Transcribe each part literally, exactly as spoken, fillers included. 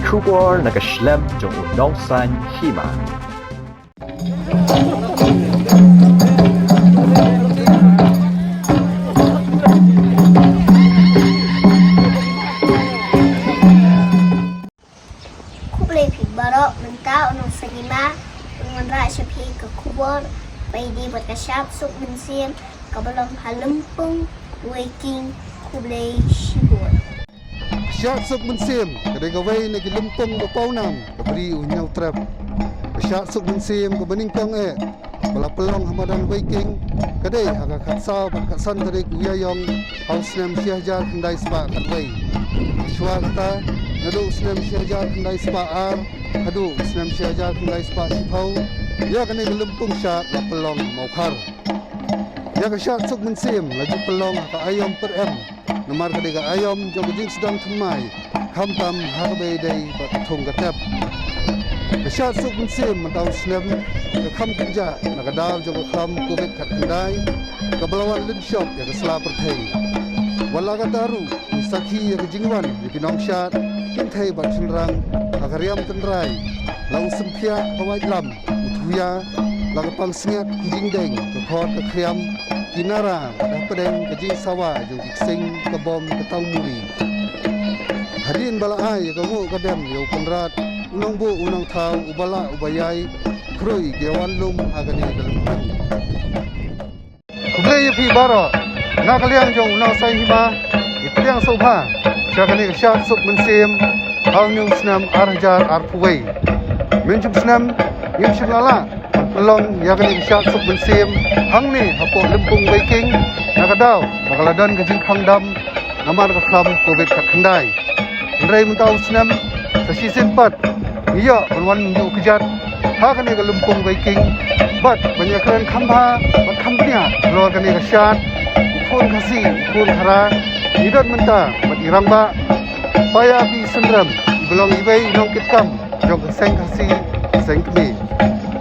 Khubor na ka shlem jong u nongsan hima. Khublei phi baroh, mynta u nongsan hima un wanrah sha phi ka khubor ba ïadei bad ka shad Suk Mynsiem kaba long ha Lympung Weiking. Khublei shibun. Shad Suk Mynsiem ka dei kawei na ki lympung ba pawnam ka Bri u Hynñiewtrep. Ka shad Suk Mynsiem kaba nyngkong eh ba la pynlong ha madan Weiking ka dei ha ka khatsaw bad khatsan tarik u Ïaïong ha u snem shi hajar khyndai spah khatwei. Shuwa kata, naduh u snem shi hajar khyndai spah ar haduh u snem shi hajar khyndai spah shiphew, ïa kane ka lympung shad la pynlong ha Mawkhar. Ïa ka shad Suk Mynsiem la ju pynlong ha ka aïom pyrem, namar ka dei ka aïom jong ka jingsdang thymmai, khamtam ha kaba ïadei bad ka thung ka tep. Ka shad Suk Mynsiem mynta u snem ka kham kynjah na ka daw jong ka khlam Covid khatkhyndai kaba la wan lynshop ïa ka sla pyrthei. Wat la katta ruh, ngi sakhi ïa ka jingwan ïa ki nongshad, kynthei bad shynrang ha ka riam tynrai, la u sympiah ka waitlam, u thuïa, la ka pangsngiat ki jingdeng, ka khot ka khriam, ki nara bad hapdeng ka jingsawa jong ki ksing, ka bom, ka tangmuri. Hadien ba la ai ïa ka nguh ka dem ïa u Kynrad, u nongbuh u nongthaw, u ba lah u ba ïai, khrui ki ïa wan lum ha kane ka lympung. Khublei ïa phi baroh na ka liang jong u nongsan hima, ngi pdiang sngewbha sha kane ka shad Suk Mynsiem ha une u snem ar hajar arphew wei. Mynjur snem ngim shym la lah ban pynlong ïa kane ka shad Suk Mynsiem hangne hapoh Lympung Weiking, na ka daw ba ka la don ka jingkhang dam namar ka khlam Covid khatkhyndai. Hynrei mynta u snem sa shisien pat ngi ïoh ban wan ïuh kjat ha kane ka Lympung Weiking bad ban ïakren kham bha bad kham bniah halor kane ka shad, u khun Khasi, u khun Khara, ngi don mynta bad i Rangbah Paya P Synrem, i ba long iwei i nongkitkam jong ka seng Khasi, seng kmie.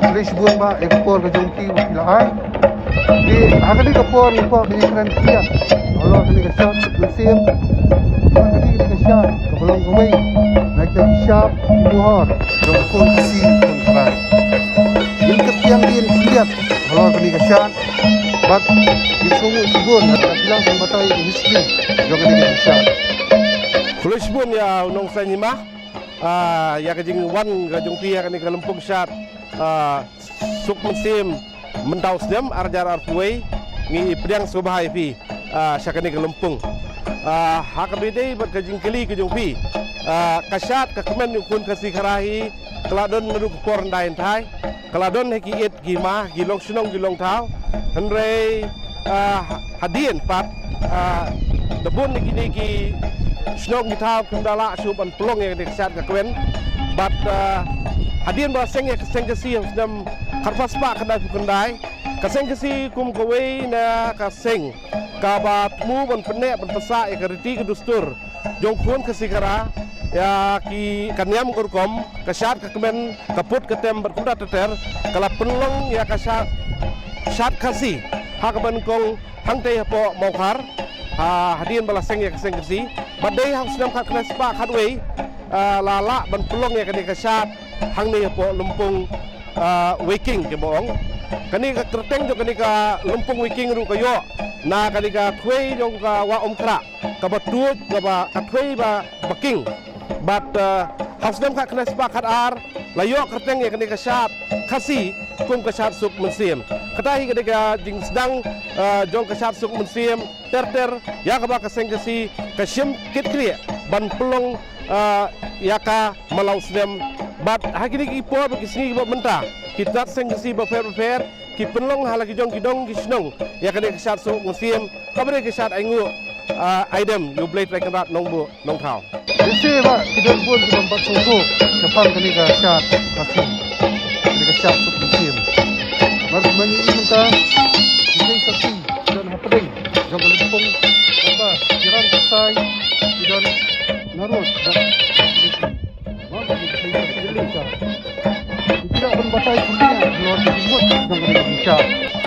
Khublei shibun bah ïa ka por ka jong phi ba phi la ai. Te ha kane ka por ngi kwah ban ïakren khyndiat halor kane ka shad Suk Mynsiem. Kane ka dei ka shad kaba long kawei na kita ki shad ki buhor jong ka khun Khasi, khun Khara. Ngin kyrtiang dien khyndiat halor kane ka shad bad ngin sngewnguh shibun ïa ka bilang ban batai ïa ka history jong kane ka shad. Khublei shibun ïa u nongsan hima. Ah, ïa ka jingwan ka jong phi ïa kane ka lympung shad, ah, Suk Mynsiem mynta u snem ar hajar arphew wei, ngi pdiang sngewbha ïa phi, ah, sha kane ka lympung. Ah, ha kaba ïadei bad ka jingkylli ka jong phi, ah, ka shad ka kmen u khun Khasi Khara hi ka la don naduh ka por hyndai hynthai, ka la don ha ki it ki ma, ki long shnong ki long thaw. Hynrei, ah, hadien pat, ah, da bun na kine ki shnong ki thaw kim da lah shuh ban pynlong ïa kane ka shad ka kmen. Bad, ah, hadien ba seng ïa ka seng Khasi ha u snem khatphra spah khyndaiphew khyndai, ka seng Khasi kum kawei na ka seng kaba thmu ban pynneh ban pynsah ïa ka riti ka dustur jong khun Khasi Khara, ïa ki ka niam ka rukom, ka shad ka kmen, ka put ka tem bad kumta ter ter, ka la pynlong ïa ka shad, shad Khasi ha kaba nyngkong hangtei hapoh Mawkhar, ha, hadien ba la seng ïa ka seng Khasi. Bad dei ha u snem khatkhyndai spah khatwei, ah, la lah ban pynlong ïa kane ka shad hangne hapoh Lympung, ah, Weiking kaba ong. Kane ka kyrteng jong kane ka Lympung Weiking ruh ka ïoh na kane ka thwei jong ka Wah Umkhrah kaba tuid kaba ka thwei ba, ba king. Bad, eh, ha u snem khatkhyndai spah khatar la ïoh kyrteng ïa kane ka shad Khasi kum ka shad Suk Mynsiem. Kata hi ka dei ka jingsdang, eh, jong ka shad Suk Mynsiem ter ter ïa kaba ka seng Khasi ka shim kit khlieh ban pynlong, eh, ïa ka man la u snem. Bad ha kine ki por bad ki sngi kiba mynta ki tnat seng Khasi bapher bapher ki pynlong ha la ki jong ki dong ki shnong ïa kane ka shad Suk Mynsiem, kaba dei ka shad ainguh, ah, aidem ïa U Blei Trai Kynrad Nongbuh Nongthaw. Shisha ba ki don bun ki bym pat sngewthuh shaphang kane ka shad Khasi, kane ka shad Suk Mynsiem. Mar kumne mynta ki dei sa ki don hapdeng jong ka lympung kaba ki rang ka sai ki don narud.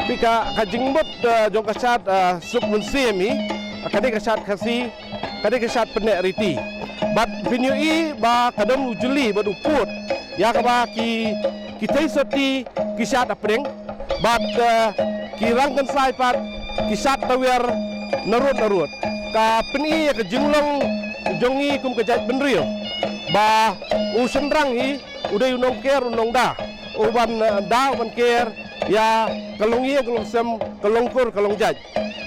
Phi ka, ka jingmut, eh, jong ka shad, eh, Suk Mynsiem hi, ka dei ka shad Khasi, ka dei ka shad pynneh riti. Bad pynïohi ba ka don u jylli bad u pud ïa kaba ki, ki theisotti ki shad hapdeng, bad, eh, ki rangkynsai pat ki shad tawiar narud narud. Ka pyni ïa ka jinglong jong ngi kum ka jaitbynriew ba u shynrang hi u dei u nongker u nongda, u ban, eh, da u ban ker ïa ka longïing ka longsem, ka longkur ka longjait.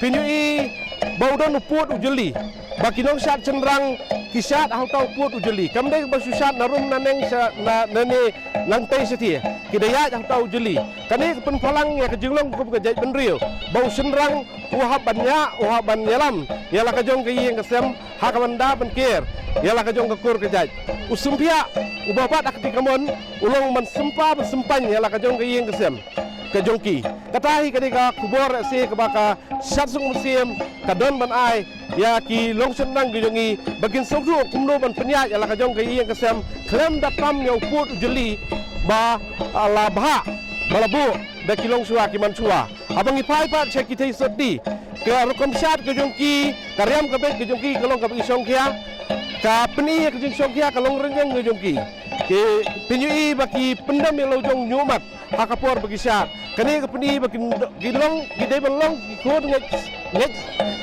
Pynïohi ba u don u pud u jylli, ba ki nongshad shynrang ki shad ha uta u pud u jylli. Kam dei ba shu shad na rum na neng sha na, na ne nangtei shathie, ki da ïaid ha uta u jylli. Kane ka pynphalang ïa ka jinglong kum ka jaitbynriew ba u shynrang u hap ban ïa, u hap ban ïalam ïa la ka jong ka ïing ka sem, ha ka ban da ban ker ïa la ka jong ka kur ka jait. U sympiah uba bat ha kti kamon u long ban sympa ban sympan ïa la ka jong ka ïing ka sem ka jong ki. Kata hi ka dei ka khubor se kaba ka Shad Suk Mynsiem ka don ban ai ïa ki longshynrang ka jong ngi ba kin sngewthuh kumno ban pynïaid ïa la ka jong ka ïing ka sem khlem da tam ïa u pud u jylli ba, ah, la bha ba la buh da ki longshuwa ki manshuwa. Haba ngi phai pat sha ki theisotti, ka rukom shad ka jong ki, ka riam ka beit ka jong ki ka long kaba i shongkhia. Ka pyni ïa ka jingshongkhia ka long rynïeng ka jong ki. Ki pynïohi ba ki pyndem ïa la u jong u ñiuhmat ha ka por ba ki shad. Kane ka pyni ba kin, ki long, ki dei ban long ki khun ngeit, ngeit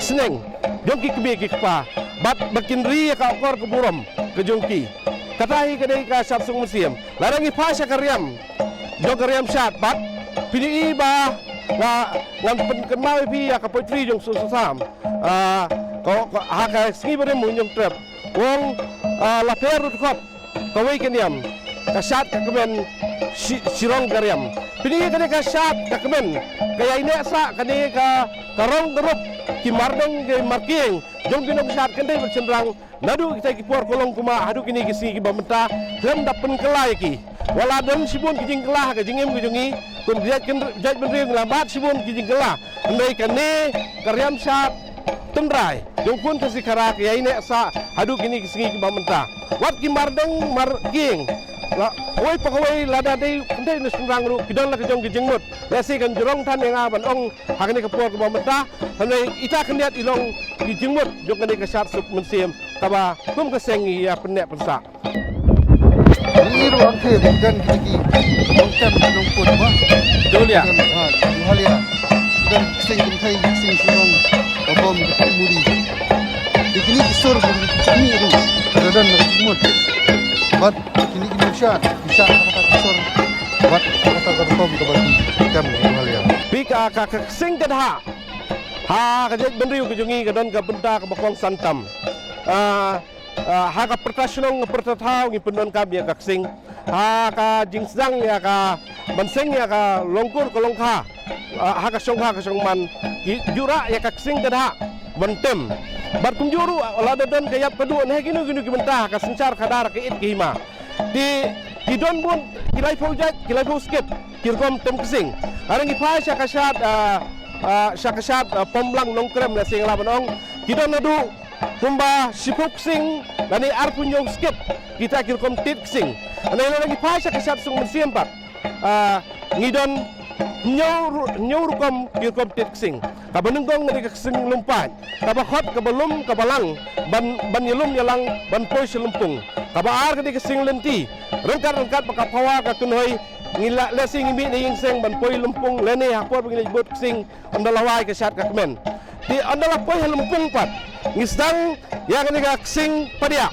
sneng jong ki kmie ki kpa, bad ba kin ri ïa ka akor ka burom ka jong ki. Kata hi ka dei ka Shad Suk Mynsiem. Lada ngi phai sha ka riam jong ka riam shad pat, pynïohi ba nga, ngan pynkynmaw ïa phi ïa ka poetry jong Soso Sam. Ah, ka, ka, ha ka sngi barim u Hynñiewtrep u ong, ah, la pher ruh khop kawei ka niam, ka shad ka kmen shi-, shirong ka riam. Pynïohi kane ka shad ka kmen ka ïaineh sah kane ka, ka rong ka rup, ki mardeng ki markieng jong ki nongshad kynthei bad shynrang. Naduh kita ki por ka long kumba haduh kine ki sngi kiba mynta khlem da pynkylla ïa ki. Wat la don shibun ki jingkylla ha ka jingim ka jong ngi kum ki jait kyn-, jaitbynriew ngi la mad shibun ki jingkylla. Hynrei kane ka riam shad tynrai jong khun Khasi Khara ka ïaineh sah haduh kine ki sngi kiba mynta. Wat ki mardeng markieng la kawei pa kawei, lada dei kynthei ne shynrang ruh ki don la ka jong ki jingmut. Lehse kan jrong than ïa nga ban ong ha kane ka por kaba mynta. Hynrei ita khyndiat i long ki jingmut jong kane ka Shad Suk Mynsiem kaba kum ka seng ngi ïa pynneh pynsah. Ngi ruh angthe dang don kita ki nongtem nongkut ba. Julia. Dang, ha, Julia. Dang ksing kynthei, ksing shnong, ka bom ka pynmuri. Di kini ki sur ba ki kami ruh ka dang na ka jingmut. Bad kini ki nongshad, ki shad ha kata ka sur. Bad ha kata ka rukom kaba ki tem Julia. Phi ka, ka, ka ksing ka dha. Ha ka jaitbynriew ka jong ngi ka don ka bynta kaba kongsan tam. Ah, ah, ha ka pyrta shnong pyrta thaw ngi pyndonkam ïa ka ksing. Ha ka jingsdang ïa ka ban seng ïa ka longkur ka longkha. Ah, ha ka shongkha ka shongman ki ju rah ïa ka ksing ka dha ban tem. Bad kumjuh ruh lada don ka ïap ka duh ne kino kino ki bynta ha ka synshar khadar ka ïit ka hima. Te ki don bun ki laiphew jait ki laiphew skit ki rukom tem ksing. Lada ngi phai sha ka shad, ah, ah, sha ka shad, ah, Pomlang Nongkrem lehse nga lah ban ong ki don naduh kumba shiphew ksing lane arphew hynñiew skit kita ki rukom tied ksing. Lane lada ngi phai sha ka Shad Suk Mynsiem pat, ah, ngi don hynñiew ru-, hynñiew rukom ki rukom tied ksing. Kaba nyngkong ka dei ka ksing lympait, kaba khot kaba lum kaba lang ban, ban ïalum ïalang ban poi sha lympung. Kaba ar ka dei ka ksing lynti, ryngkat ryngkat bad ka phawa ka kynhoi, ngi la, lehse ngi mih na ïing seng ban poi lympung lane ha por ba ngi leit bud ksing, ynda la wai ka shad ka kmen. Te ynda la poi ha lympung pat ngi sdang ïa kane ka ksing padiah.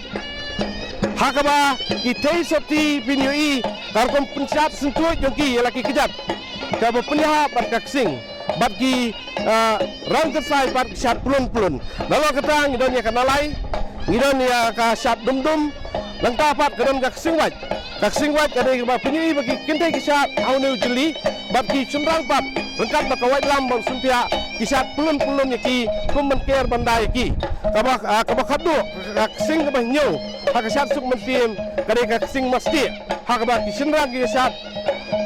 Ha kaba ki theisotti pynïohi ka rukom pynshad syntuid jong ki ïa la ki kjat kaba pynïahap bad ka ksing bad ki, ah, rangkynsai pat ki shad pyllun pyllun. Nalor kata ngi don ïa ka nalai, ngi don ïa ka shad dum dum, nangta pat ka don ka ksing wait. Ka ksing wait ka dei kaba pynïohi ba ki kynthei ki shad ha une u jylli bad ki shynrang pat ryngkat bad ka waitlam bad u sympiah ki shad pyllun pyllun ïa ki kum ban ker ban da ïa ki. Kaba, ah, kaba khatduh, ka ksing kaba hynñiew ha ka Shad Suk Mynsiem ka dei ka ksing mastieh, ha kaba ki shynrang ki shad,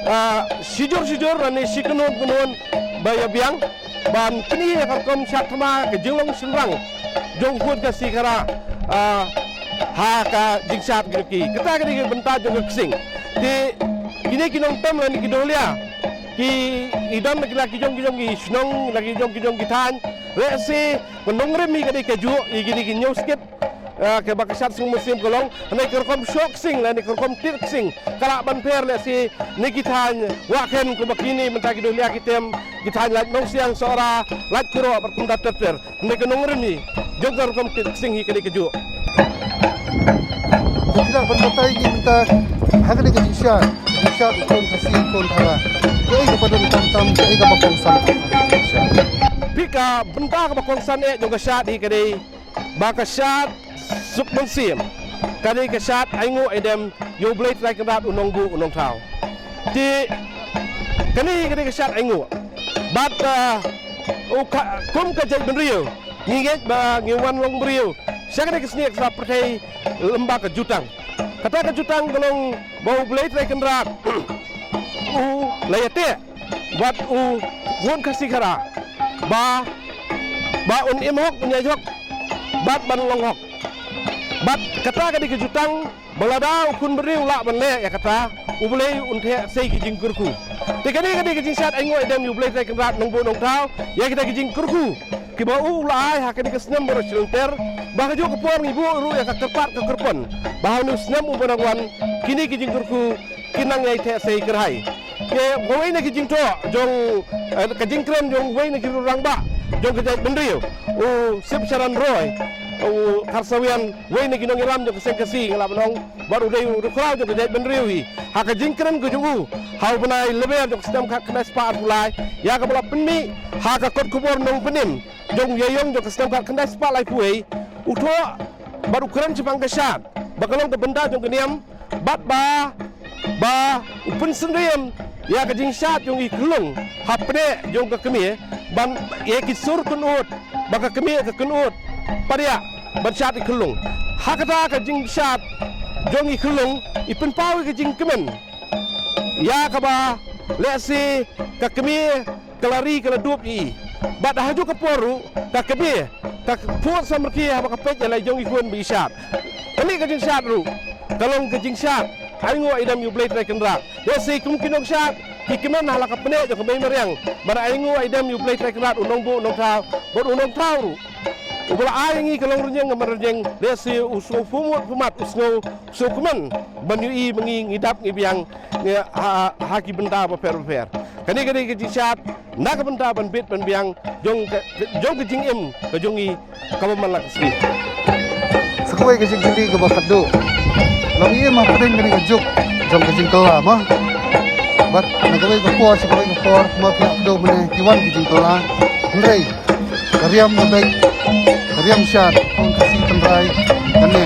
ah, shijur shijur lane shi kynhun kynhun ba ïa biang ban pyni ïa ka rukom shad thma ka jinglong shynrang jong khun Khasi Khara, ah, ha ka jingshad ka jong ki. Kata ka dei ka bynta jong ka ksing. Te kine ki nongtem lane ki dolia ki, ki don la ki, la ki jong ki jong ki shnong, la ki jong ki jong ki thaiñ. Lehse ka nongrim hi ka dei kajuh ïa kine ki hynñiew skit. eh, kaba ka shad suk mynsiem ka long, hynrei ka rukom shoh ksing lane ka rukom tied ksing ka lah ban pher lehse na ki thaiñ wah khein kumba kine mynta ki Diehlap ki Tem, ki thaiñ Lait Nongsiang, Sohra, Laitkroh bad kumta ter ter. Hynrei ka nongrim hi jong ka rukom tied ksing hi ka dei kajuh. Te phi lah ban batai ïa ngi mynta ha kane ka jingshad, jingshad u khun Khasi khun Khara, kaei kaba don tam tam, kaei kaba kongsan? Phi, ka bynta kaba kongsan eh jong ka shad hi ka dei ba ka shad suk mynsiem ka dei ka shad ainguh aidem ïa U Blei Trai Kynrad, U Nongbuh U Nongthaw. Te kane ka dei ka shad ainguh. Bad, ah, u ka, kum ka jaitbynriew, ngi ngeit ba ngi wan long briew sha kane ka snieh ka sla pyrthei lyngba ka jutang. Kata ka jutang ka long ba U Blei Trai Kynrad u la ïateh bad u khun Khasi Khara ba, ba un im hok, un ïaid hok bad ban long hok. Bad kata ka dei ka jutang ba lada u khun bynriew u lah ban leh ïa kata, U Blei un theh sei ki jingkyrkhu. Te kane ka dei ka jingshad ainguh aidem ïa U Blei Trai Kynrad, Nongbuh Nongthaw, ïa kita ki jingkyrkhu kiba u la ai ha kane ka snem baroh shi lynter, ba ha kajuh ka por ngi buh ruh ïa ka kyrpad ka kyrpon ba ha une u snem uba nang wan kine ki jingkyrkhu kin nang ïai theh sei kyrhai. Te kawei na ki jingthoh jong, eh, ka jingkren jong uwei na ki rangbah jong ka jaitbynriew, u Sipsharan Roy, u Kharsawian, uwei na ki nongïalam jong ka Seng Khasi, nga lah ban ong, bad u dei u riewkhraw jong ka jaitbynriew hi. Ha ka jingkren ka jong u ha u bnai Lber jong ka snem khatkhyndai spah arphew lai, ïa kaba la pynmih ha ka kot khubor Nongpynim jong u Ïaïong jong ka snem khatkhyndai spah laiphew wei, u thoh bad u kren shaphang ka shad ba ka long ka bynta jong ka niam, bad ba, ba u pynsyriem ïa ka jingshad jong i khyllung hapdeng jong ka kmie, ban ïa ki sur kynud, ba ka kmie ka kynud pat ïa ban shad i khyllung. Ha kata ka jingshad jong i khyllung i pynpaw ïa ka jingkmen ïa kaba lehse ka kmie ka la ri ka la dup ïa i. Bad ha kajuh ka por ruh ka kmie ka phuh samrkhie haba ka peit ïa la i jong i khun ba i shad. Kane ka jingshad ruh ka long ka jingshad ainguh aidem ïa U Blei Trai Kynrad. Lehse kum ki nongshad ki kmen ha la ka pneh jong ka mei mariang, bad ainguh aidem ïa U Blei Trai Kynrad, U Nongbuh U Nongthaw, bad U Nongthaw ruh uba la ai ïa ngi ka longrynïeng ka manrynïeng, lehse u sngewpyrmut pyrmat, u sngew, u sngewkmen ban ïohi ba ngi ngi dap ngi biang, ngi ha, ha ki bynta bapher bapher. Kane ka dei ka jingshad na ka bynta ban bit ban biang jong ka, jong ka jingim ka jong ngi kaba man la ka sngi. Sa kawei ka jingkylli kaba khatduh, la ngi im hapdeng kane ka juk jong ka jingkylla mo. Bad na kawei ka por sha kawei ka por, mo, phi ïa kdew mynne ki wan ki jingkylla. Hynrei ka riam ka beit, ka riam shad, khun Khasi tynrai kane.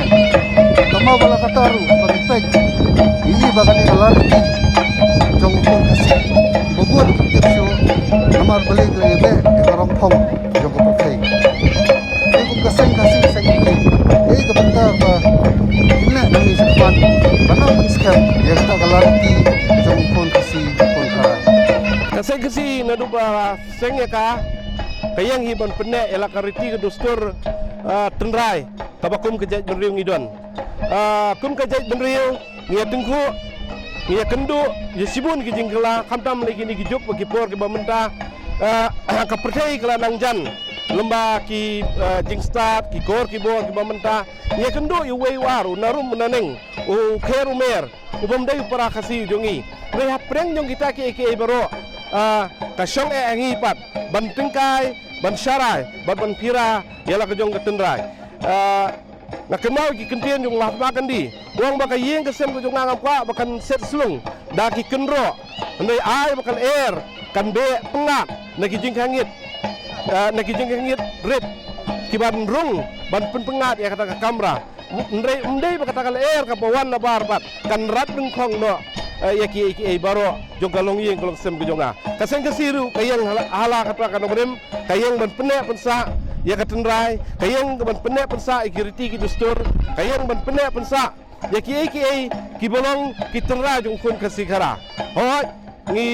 Tangba la katta ruh ba ngi peit, ngi ïohi ba kane ka lariti jong u khun Khasi ba bun ki tip shuh, namar balei ka la ïabeh ïa ka rong phong jong ka pyrthei. Te kum ka Seng Khasi Seng Pynïaid, kaei ka bynta ba ngin leh nangne shakhmat ban nang pynskhem ïa kata ka lariti jong u khun Khasi khun Khara? Ka Seng Khasi naduh ba seng ïa ka, ka ïeng hi ban pynneh ïa la ka riti ka dustur, ah, tynrai kaba kum ka jaitbynriew ngi don. Ah, kum ka jaitbynriew ngi ïa tyngkhuh, ngi ïa kynduh ïa shibun ki jingkylla, khamtam lei kine ki juk bad ki por kiba mynta. Ah, ka pyrthei ka la nang jan lyngba ki, ah, jingstad, ki kor ki bor kiba mynta. Ngi ïa kynduh ïa uwei u ar, u narum u naneng, u kher u mer, u bym dei u para Khasi jong ngi. Hynrei hapdeng jong kita kiei kiei baroh, ah, ka shong eh ha ngi pat ban tyngkai, ban sharai bad ban phira ïa la ka jong ka tynrai. Ah, nga kynmaw ki kyntien jong Mahatma Gandhi, u ong ba ka ïing ka sem ka jong nga ngam kwah ba kan set slung da ki kynroh, hynrei ai ba kan er, kan beh pyngngad na ki jingkhangit, ah, na ki jingkhangit rit kiban rung ban pynpyngngad ïa kata ka kamra. Hynrei ym dei ba kata ka lyer kaba wan na bar bad kan rat dyngkhong noh, eh, ïa kiei kiei baroh jong ka longïing ka longsem ka jong nga. Ka Seng Khasi ruh ka ïeng ha la, ha la kata ka nongrim, ka ïeng ban pynneh pynsah ïa ka tynrai, ka ïeng ban pynneh pynsah ïa ki riti ki dustur, ka ïeng ban pynneh pynsah ïa kiei kiei kiba long ki tynrai jong u khun Khasi Khara. Hooid, ngi,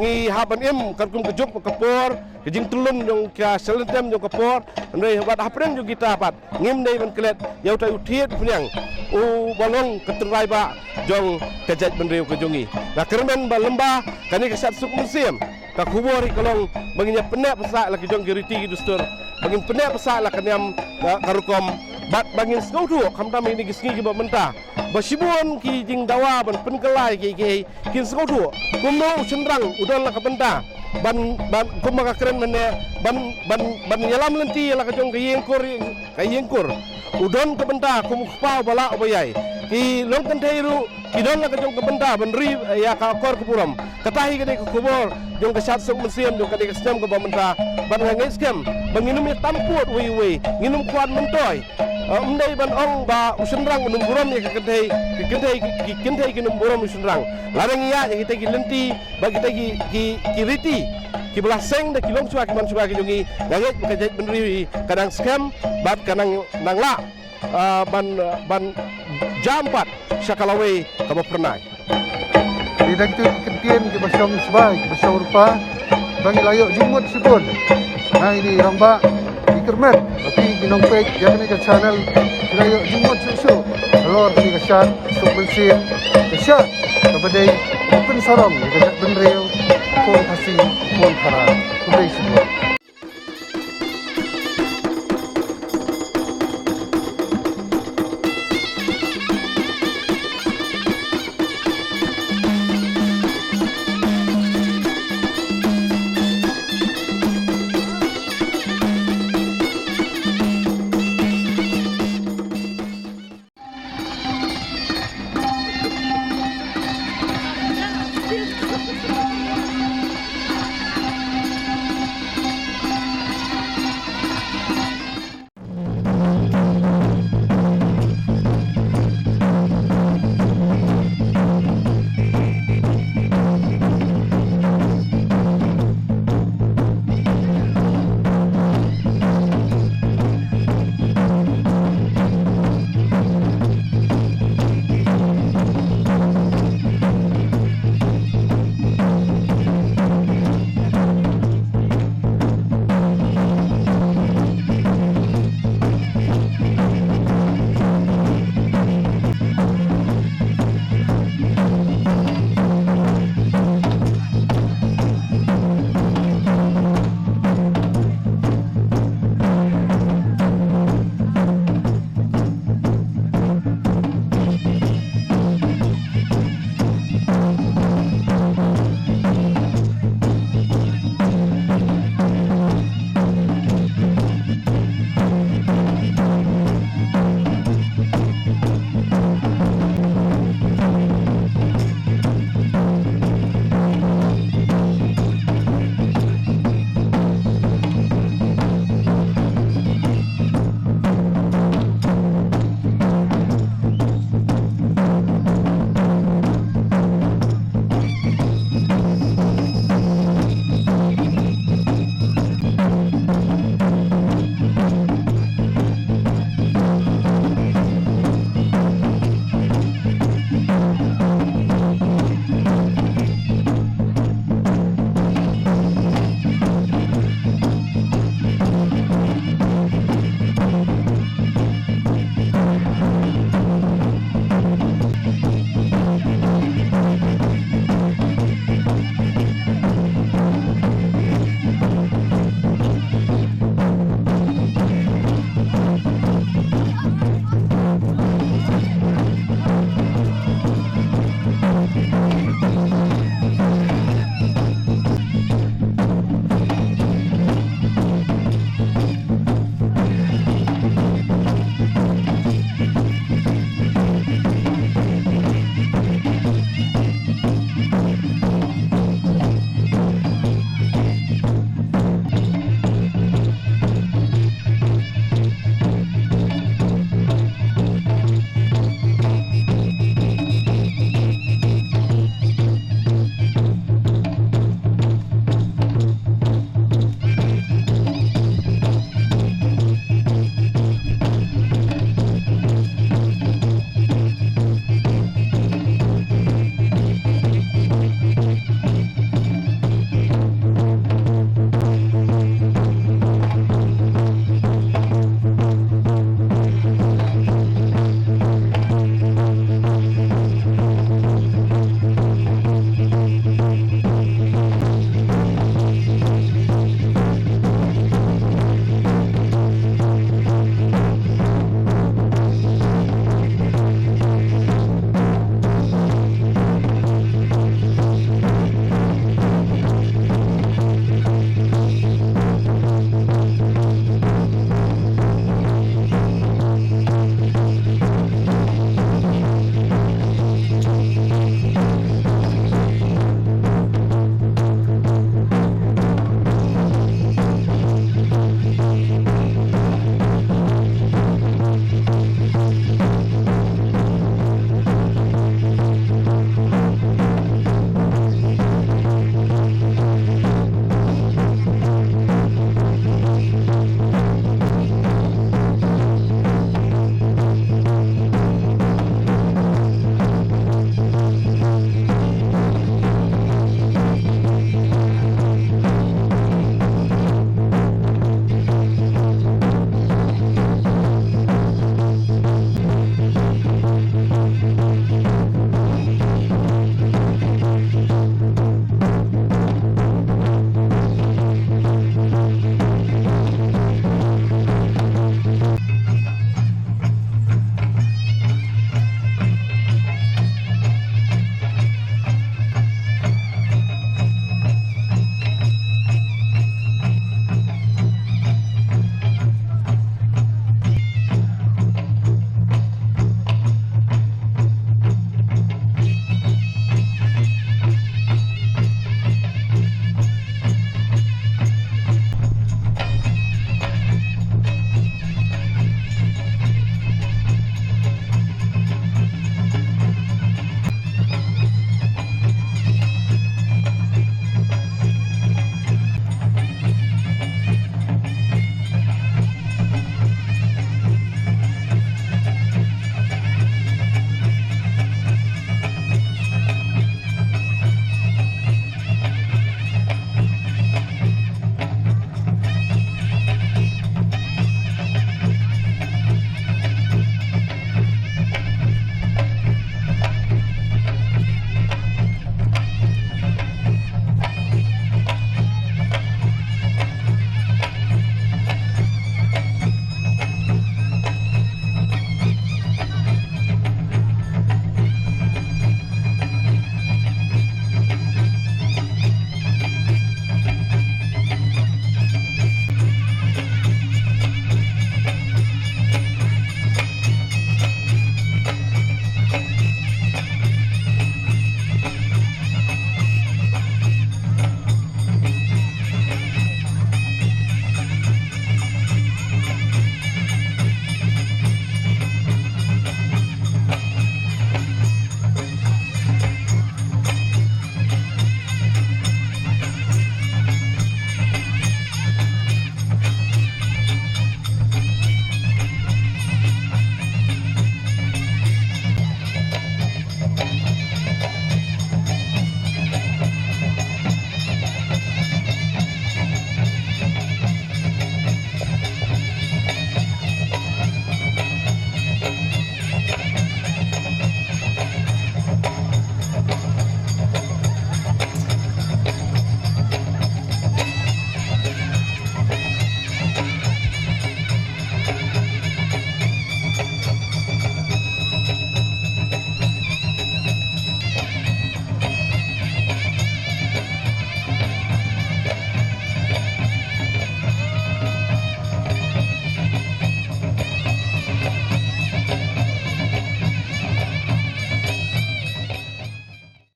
ngi hap ban im katkum ka juk bad ka por, ka jingtyllun jong ka shalynter jong ka por, hynrei bad hapdeng jong kita pat ngim dei ban klet ïa utai u thied u phniang uba long ka tynrai bah jong ka jaitbynriew ka jong ngi. Nga kyrmen ba lyngba kane ka shad suk mynsiem, ka khubor hi ka long ba ngin ïa pynneh pynsah la ka jong ki riti ki dustur, ba ngin pynneh pynsah la ka niam, ka, ka rukom Bad ba ngin sngewthuh khamtam ha kine ki sngi kiba mynta ba shibun ki jingdawa ban pynkylla ïa kiei kiei, kin sngewthuh kumno u shynrang u don la ka bynta ban, ban, kumba ka kren mynne, ban, ban, ban ïalam lynti ïa la ka jong ka ïing kur, ka ïing kur. U don ka bynta kum u kpa uba lah uba ïai. Ki longkynthei ruh ki don la ka jong ka bynta ban ri ïa ka akor ka burom. Kata hi ka dei ka khubor jong ka Shad Suk Mynsiem jong kane ka snem kaba mynta. Bad nga ngeit skhem ba ngin ym ïa tam pud uwei uwei, ngin ym kwah myntoi. Eh, ym dei ban ong ba u shynrang un ym burom ïa ka kynthei, ki kynthei, ki, ki kynthei kin ym burom u shynrang. Lada ngi ïaid ïa kita ki lynti bad kita ki, ki, ki riti kiba la seng da ki longshuwa ki manshuwa ki jong ngi, nga ngeit ba ka jaitbynriew hi ka nang skhem bad ka nang, nang lah, ah, ban, ban jam pat sha ka lawei kaba phyrnai. Ki dang tu ki kyntien kiba shong sbai, kiba shong rupa, ba ngi la ïoh jingmut shibun. Nga i dei rangbah, i kyrmen, ba phi ki nongpeit ïa kane ka channel, ki la ïoh jingmut shuh shuh halor kane ka Shad Suk Mynsiem, ka shad kaba dei ka pynsarong ïa ka jaitbynriew, khun Khasi, khun Khara. Khublei shibun.